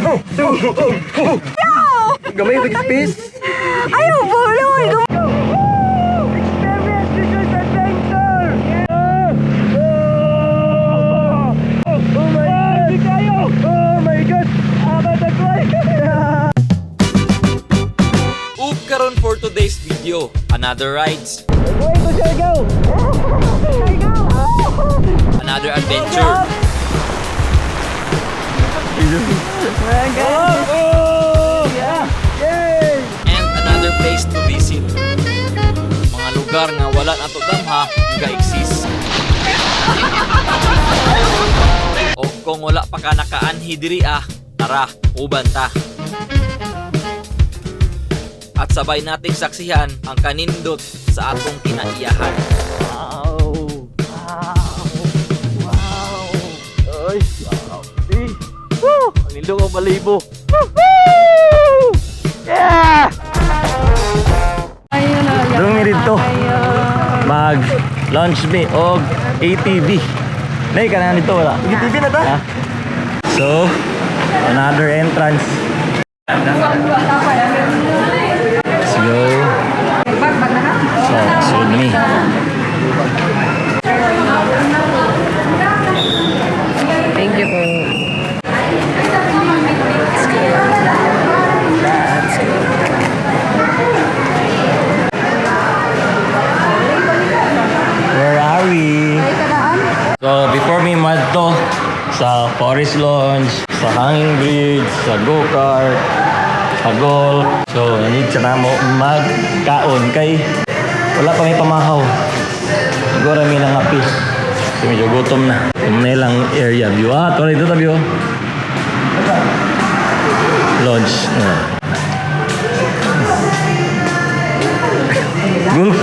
Two, oh, oh. Gamay ito space. Ayaw, bolo! Experience this is adventure! Yeah! Oh! Oh my God! Oh my God! Ah, Ug karon for today's video, another rides, Going to Siargao! Another adventure, Oh! Yeah! Yay! And another place to visit. Mga lugar nga wala nato damha nga exist. O kung wala pa ka nakaanhi diri ah, tara, uban ta. At sabay nating saksihan ang kanindot sa atong kinaiyahan. Wow! Wow! Wow! Ay, wow! Eh. Woo! Ang nindong ang balibo. Woohoo! Yeah! Ayun. Doon mi dito. Mag-launch mi og ATV. Nay, ka na dito wala. ATV na ta? So, another entrance. Let's go. So, sulod mi. Thank you po. Where are we? So, before me madto sa Forest Launch, sa Hanging Bridge, sa go-kart, sa golf. So, need sa namo magkaon kay wala pa may pamahaw. Siguro may nangapi. So, medyo gutom na. Ito lang area view. Ah, ito dito view. Launch. Ah. Golf.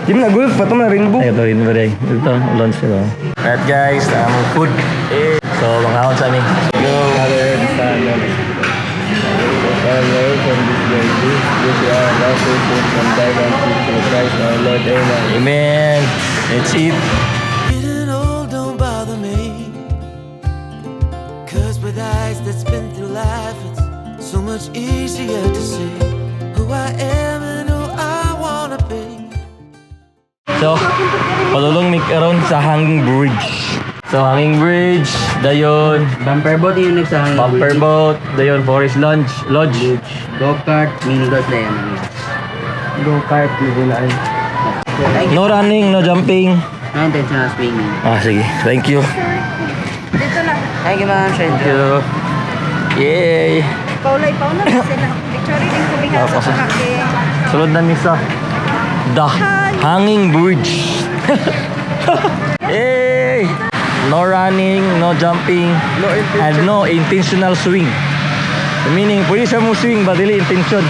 Di mo na golf, pato na rainbow. Ay, ito rin ba rin? Ito, lunch nito. Alright guys, food. So, mga sa amin. Go! Father, the Son, and the Our Lord, from this day, this is our last from thy through Christ our Lord. Amen. Amen! Let's eat! Getting old don't bother me. 'Cause with eyes that's been through life, it's so much easier to see who I am and who I wanna be. So, palulong mi karon sa Hanging Bridge. So, Hanging Bridge, dayon, Bumper boat yung next sa hanging bumper bridge. Boat, dayon, Forest Lodge, Lodge. Go-kart, mini golf na yan. Go-kart, nibulaan. No running, no jumping. No intentional swinging. Ah, sige. Thank you. Dito na. Thank you, ma'am. Thank you. Yay! Paulay, paula na sila. Picture din ko biha Ah, sa pasok. kake. Sulod na mi sa The Hanging Bridge. Yay! No running, no jumping, No intention. And no intentional swing. The meaning, pwede siya mo swing, but dili intention.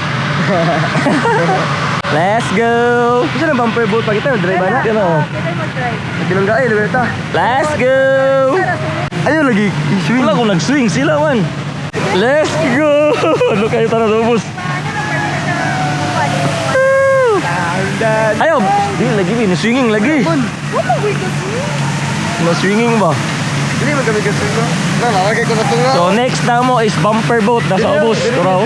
Let's go! Isa na bumper boat pa kita, drive na. Ano? Pwede mag-drive. Bilangga ay, lugar ta. Let's go! Ayaw lagi, i-swing. Wala kung nag-swing sila man. Let's go! Ano kayo tara sa ubos? Ayaw! Di lagi, ni swinging lagi. Wala, wait, No swinging ba? Dili man kami ka-swing ba? Na, nalagay ko sa tunga. So next na mo is bumper boat nasa ubos. Turaw.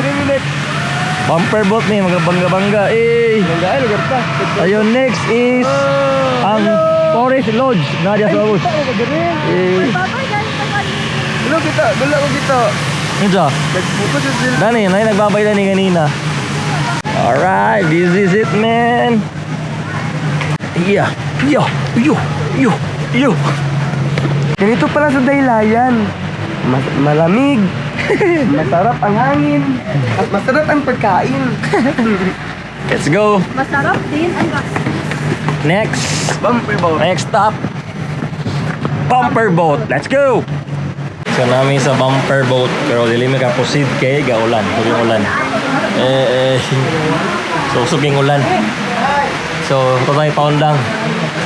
Bumper boat ni mga bangga-bangga. Eh. Bilangga ay, lugar ta. Ayun, next is ang Forest Lodge na diya sa ubos. Eh. Babay, galing pa kami. Hello kita, gula ko kita. Unsa? Nagputo sa sila. Dani, nay nagbabay na ni kanina. Alright, this is it, man. Yeah. Yo, yo, yo, yo. Ganito pala sa Daylayan. Mas malamig, masarap ang hangin, at masarap ang pagkain. Let's go. Masarap din ang gas. Next. Bumper boat. Next stop. Bumper boat. Let's go. So nami sa bumper boat pero dili mi ka proceed kay gaulan, usog yung ulan. Eh, eh. So usog yung ulan. So ito tayo paundang.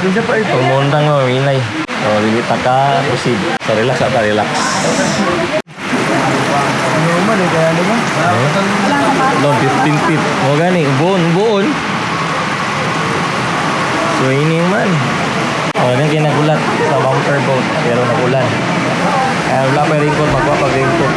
Minsan pa ito. Pag mo inay. So dili ta ka proceed. So relax ata, relax. Normal eh, kaya ano ba? No, 15 feet. Mo gani, buon, buon. So ini man. Oh, yan kinagulat sa bumper boat pero nagulan. Kaya wala pa rin ko magwa pag raincoat.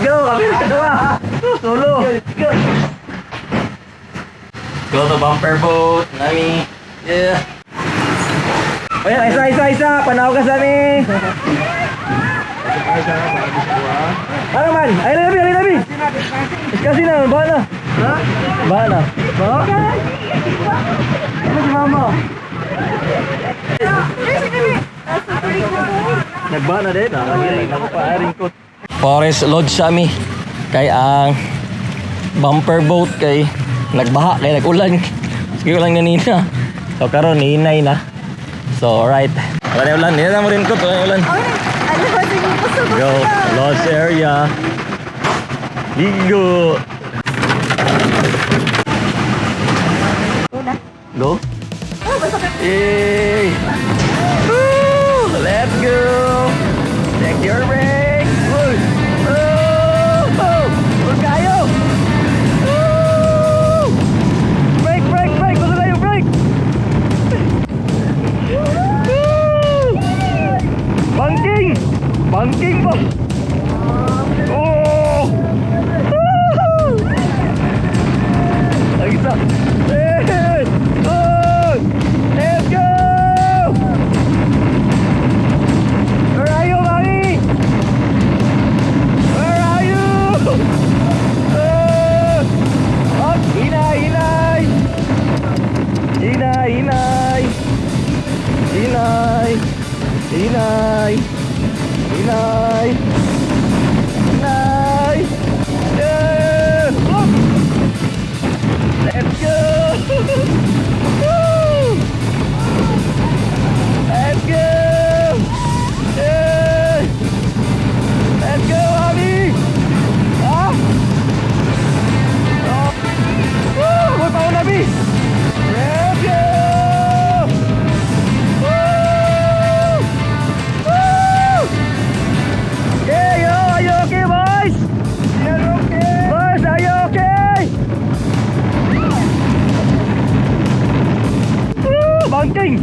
Go! Kami na dua! Solo! Let's go! Go to bumper boat, Nami! Yeah! Ayan, isa, isa, isa! Panaw ka sa amin! Ano man? Ay, labi, ay, labi! Kasi na, baha na! Ha? Baha na. Baha? Ano si mama? Nagbaha na din. Forest Lodge sa ami. Kay ang bumper boat kay nagbaha kay nagulan. Sige ulan ganina. So karon hinay na. So alright. Wala na ulan. Hindi na mo rin ko. Wala na ulan. Ano ba? Sige, busog Go. Lodge area. Ligo. Go na. Go. Oh, basta ka. Yay! Woo! Let's go! Take your break! Woo! Oh! Huwag kayo! Woo! Break, break, break! Gusto na yung break! Woo! Banking! Banking ba? Oh! Woo! Ang isa. Hey! Oh! Let's go! Where are you, mommy? Where are you? Oh! Oh, hinay, hinay! Hinay, hinay! Hinay! Hinay! Hinay! Hinay! Yeah! Oh! Let's go! Woo! Let's go! Hey! Let's go, Abby! Ah! Oh! Woo! May pauna, Abby! Let's go! Woo! Woo! Okay, yo, are you okay, boys? Yeah, okay. Boys, are you okay? Woo! Banking!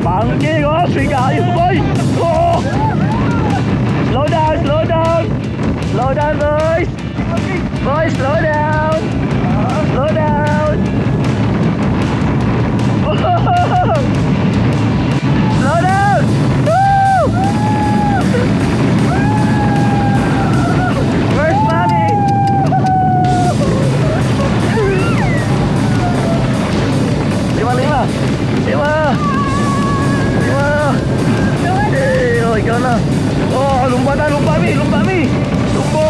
Banking! Oh, swing kayo, boy! Oh! Slow down, slow down! Slow down, boys! Boys, slow down! Slow down! Oh! Slow down! Woo! Where's mommy? Lima, lima! Lima! Lima! Eh, oh, ikaw na. Oh, lumba na, lumba mi, lumba mi! Lumbo!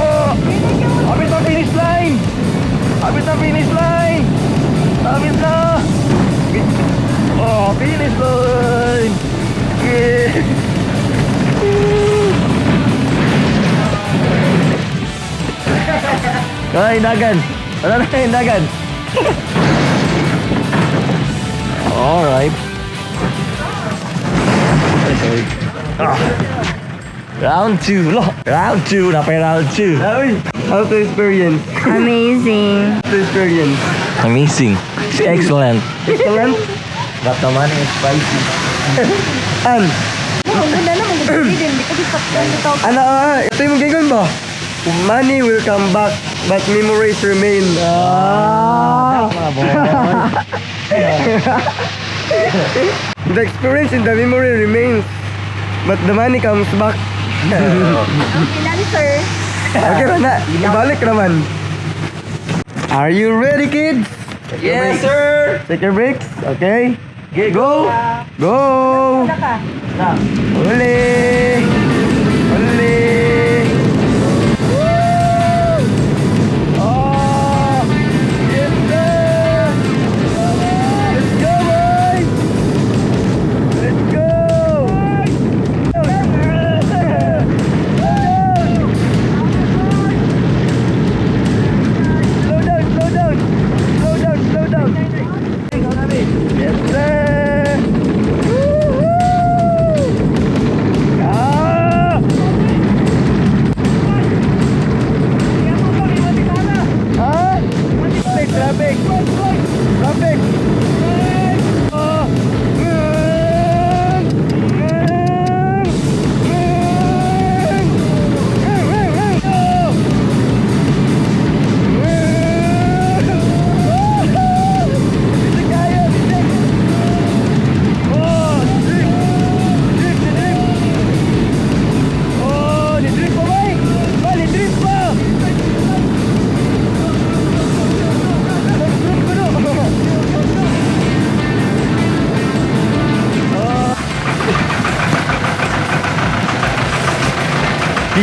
Abit na finish line! Abit na finish line! Abit na! Oh, finish line! Yeah! Wala na dagan. Wala na yung dagan. Alright. Ay, sorry. Ah. Round 2. Lo. Round 2. Napay round 2. Ay, how to experience? Amazing. How to experience? Amazing. It's excellent. Excellent? But the money is spicy. An? Oh, ganda naman. Hindi din. Hindi ko di ito. Ano, ito yung gingon ba? Money will come back, but memories remain. Ah! Mga boy. The experience and the memory remains, but the money comes back. Okay lang, sir. Okay ra na, ibalik naman. Are you ready, kids? Yes, sir! Take your breaks, okay? Go! Go! Wala ka. Uli! Uli! Woo! Oh! Yes, sir! Let's go, boys! Let's go! Slow down, slow down! Slow down, slow down! Yes, sir! Woo-hoo! Ah! Ah! Traffic, traffic! Traffic! Oh! Mm! Mm! Mm! Mm! Mm! Mm!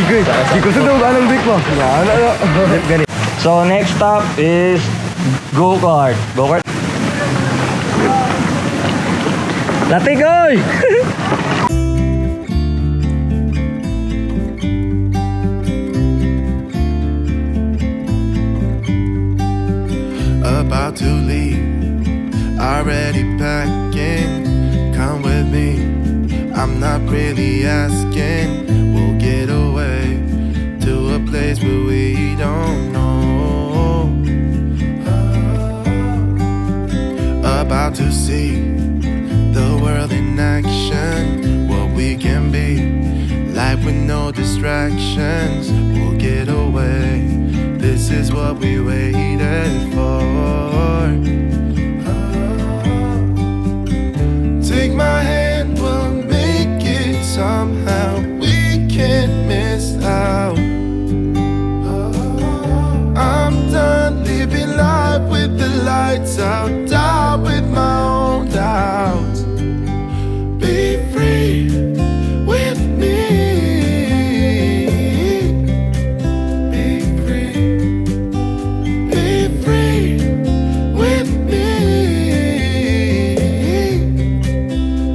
Good. Di ko sa anong break mo. Ano, ano. Gani. So next stop is go-kart. Go-kart. Latik oy! About to leave, already packing. Come with me, I'm not really asking. We'll get away to a place where we don't know. About to see the world in action, what we can be. Life with no distractions, we'll get away. This is what we waited for. Take my hand, we'll make it somehow. We can't miss out. I'm done living life with the lights out, die with my own doubts. Be free with me. Be free. Be free with me.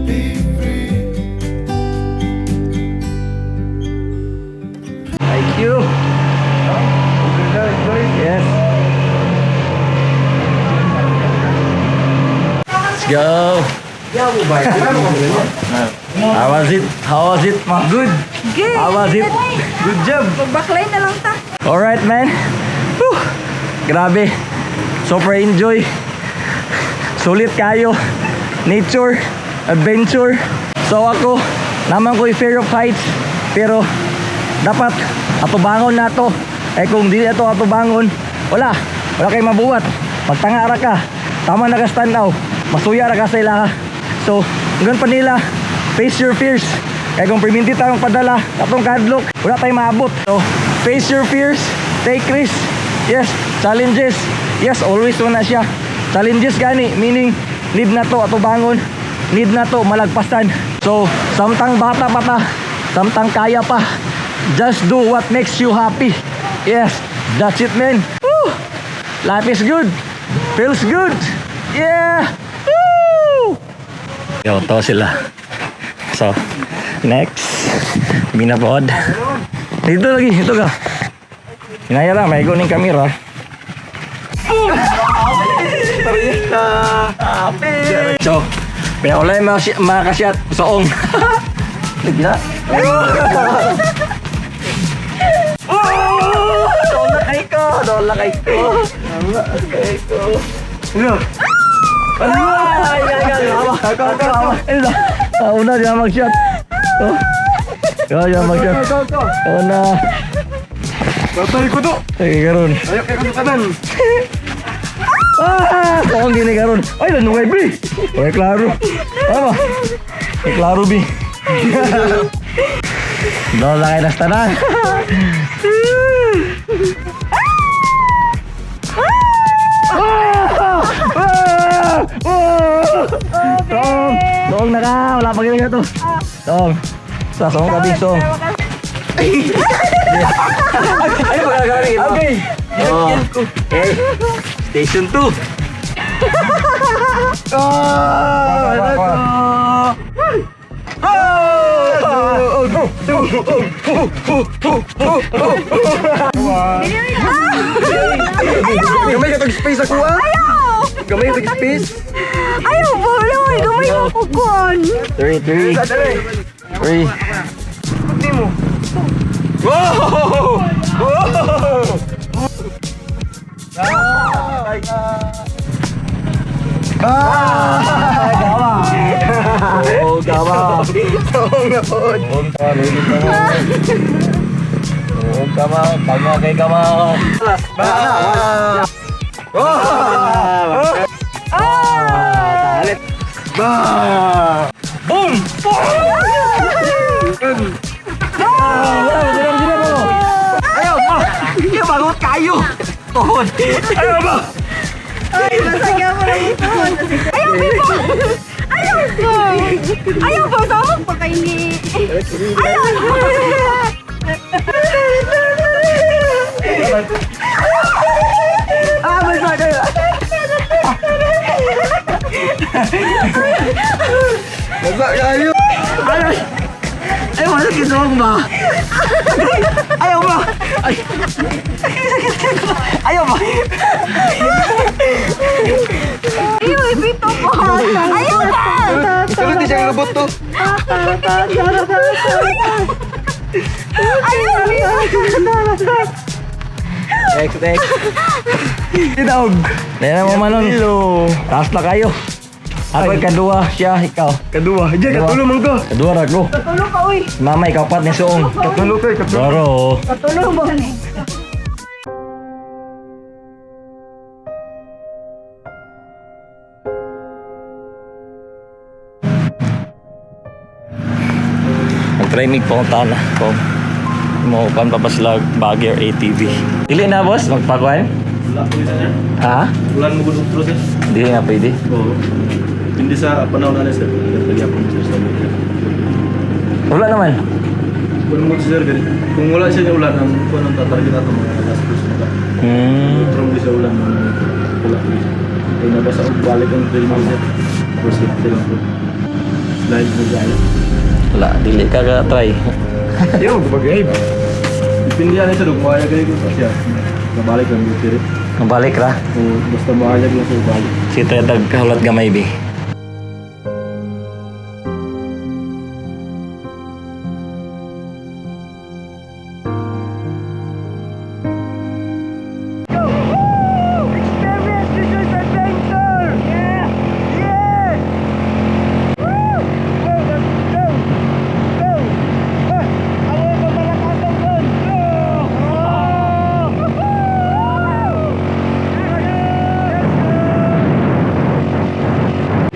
Be free. Thank you. Yes. Let's go. How was it? How was it, ma? Good. Good. How was it? Good job. Magbaklay na lang ta. Alright, man. Whew. Grabe. Super enjoy. Sulit kayo. Nature, adventure. So ako, naman ko'y fear of heights. Pero dapat atubangon na to. Eh kung di na to atubangon, wala. Wala kay mabuhat. Magtanga ra ka. Tama na ka stand out. Masuya ra ka sa ilaha. So, hanggang pa nila, face your fears. Kaya kung perminti tayong padala, atong kadlok, wala tayong maabot. So, face your fears, take risk. Yes, challenges. Yes, always na siya. Challenges gani, meaning need na to atubangon, need na to malagpasan. So, samtang bata pa ta, samtang kaya pa, just do what makes you happy. Yes, that's it, man. Woo! Life is good. Feels good. Yeah. Woo! Yo, to sila. So, next, Binabod. Dito lagi, ito ka. Hinaya lang, may ning kamera. So, pero wala yung mga kasyat, soong. Lagi na. Doon na kay ko, doon na kay ko. Kay ko. Ano? Ano? Ay, ay, ay, ay, ay, ay, una, di na mag-shot. Oh. Yo, di na mag-shot. Una. Batay ko to. Ay, karon. Ayaw kay ko tanan. Ah, soong gini karon. Ay, lanungay, bi. Okay, klaro. Tama. Okay, klaro, bi. Doon na kayo tanan. Ah! Ah! Tong! Tong na ka! Wala pa gini to. Tong! Sa song ka, song. Ay, magagaling ito. Okay. Oh. Okay. Station 2. Ah, ano to? Ah! Oh, go, go, go, go, go, go, go, go. Gamay ka tag space ako ah. Gamay ka tag space. Ayaw, wala. Gamay mo ko kuan. 3, 3, Dali. 3. Hindi mo. Wow! Wow! Ah! Gawa. Oh, gawa. Toong na po. Oh, kama. Kama kay kama. Ah! Ah! Ah! Bah! Boom! Ah, wala, wala, wala, wala. Ayaw, ah! Ayaw, bagot kayo! Tuhod! Ayaw ba? Ay, masaya ko lang ito. Ayaw, bibo! Ayaw ko! Ayaw ba? Sama pa kay ni... Ayaw! Ah, basta kayo. Basta kayo. Ay, ay, wala ginoong ba? Ayaw ba? Ay. Ayaw ba? Ayaw, ipito po. Ayaw ba? Sunod di siyang lubot to. Ayaw, Next, next. Tinawag. Dahil mo manon. Taas na kayo. Ako kaduwa siya, ikaw. Kaduwa. Diyan, katulo man ko. Kaduwa ra ko. Katulo ka, uy. Mama, ikaw pat ni suong. Katulo kay, katulo. Doro. Katulo mo ni. Nag-try mig pangunta na kung mo pan pa ba sila baggy or ATV. Dili na boss, magpakuan? Wala po sir. Ha? Wala mo gud sir. Dili na pwede. Oo. Hindi sa panahon na sir. Nagyapon sir sa media. Wala naman. Wala mo sir gani. Kung wala siya ulan ang kuan ang tatarget ato mga last push na. Outro mo sa ulan mga wala po siya. Kay nabasa og balik ang trail mo sir. For safety lang po. Slide mo guys. Wala, dili ka ka try. Ayaw, bagay. Depende yan sir kung maayag kayo kung siya. Nabalik lang yung tiri. Mabalik ra. Kung basta maayag lang sir balik. Si Tetag kahulat gamay bi. Experience this is adventure! Yeah! Yeah! Woo! Go, let's go! Go! Ah! Ayaw ko malakatang doon! Go! Oh! Woo! Let's go!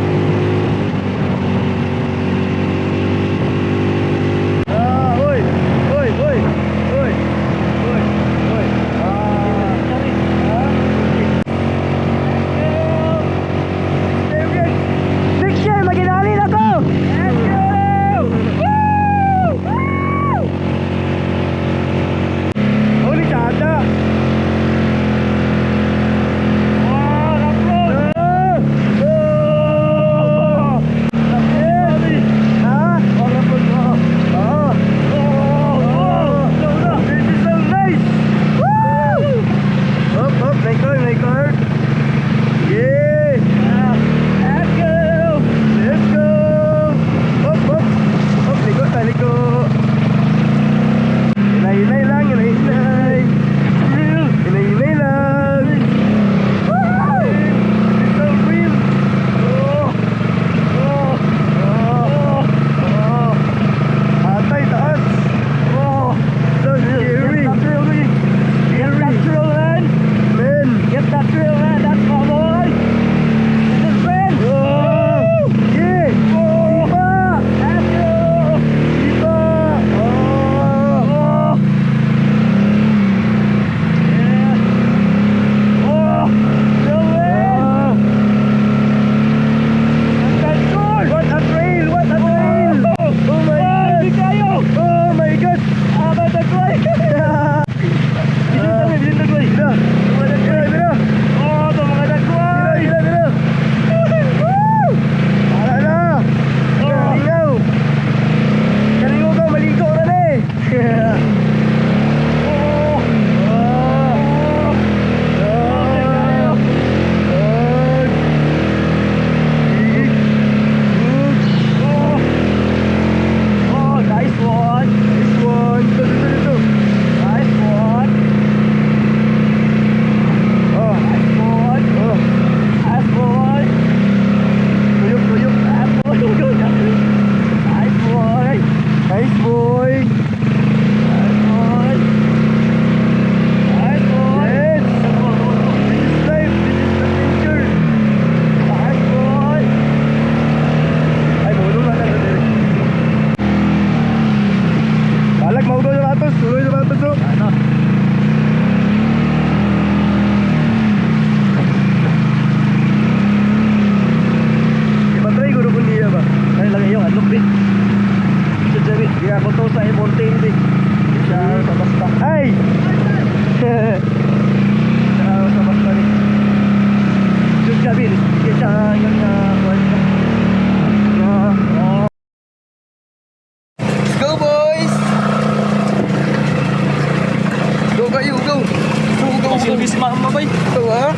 Bay. Ito ha?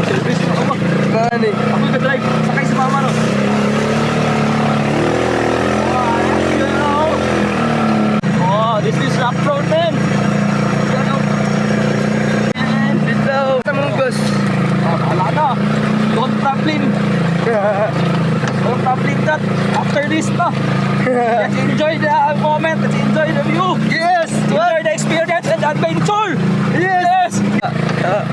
Service na ako ba? Gani. Ako yung drive. Sakay sa mama, no? Oh, this is off-road, man. Dito. Sa munggos. Oh, wala na. Don't problem. Don't problem that. After this, no. Let's enjoy the moment. Let's enjoy the view. Yes! Enjoy the experience and adventure. Yes! Yes.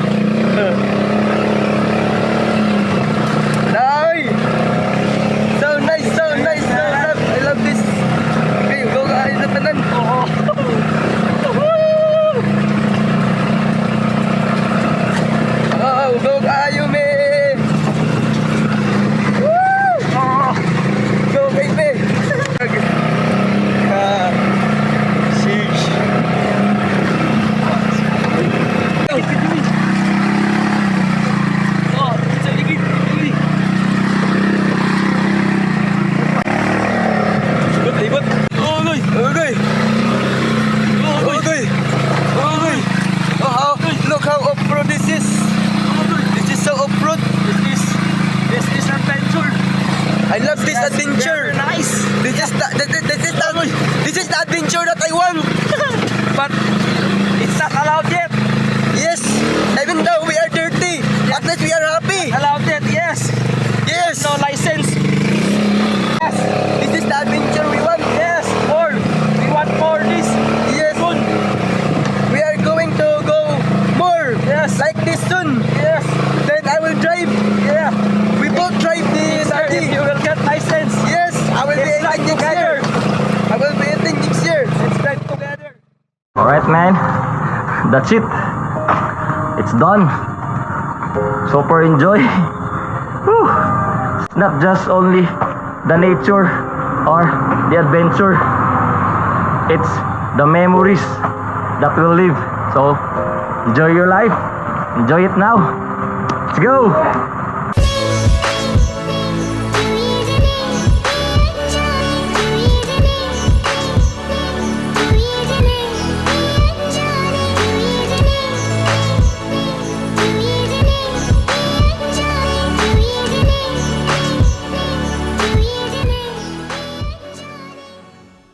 Nay! So nice, so nice, so love. I love this. Okay, go ka sa tanan. Oo. Oh, go kaayo me. Woo! Go kay me. Ah, sheesh. Oh, sa ligid, ligid. Libot, libot. Oh, loy. Okay. Oh, loy. Okay. Oh, loy. Oh, look how off-road this is. This is so off-road. This is adventure. I love this adventure. Very nice. This is the adventure that I want. But it's not allowed yet. Yes. Even though we are dirty, at least we are happy. Allowed yet, yes. Yes. No license. Yes. This is the adventure we want. Yes, more. We want more this. Yes. Soon. We are going to go more. Yes. Like this soon. Yes. Then I will drive. Yeah. We both drive the Sir, if Sadi. you will get license. Yes. I will be Let's drive 18 next together. year. I will be 18 next year. Let's drive together. Alright, man, that's it. It's done. Super enjoy. Whew. It's not just only the nature or the adventure. It's the memories that will live. So enjoy your life. Enjoy it now. Let's go.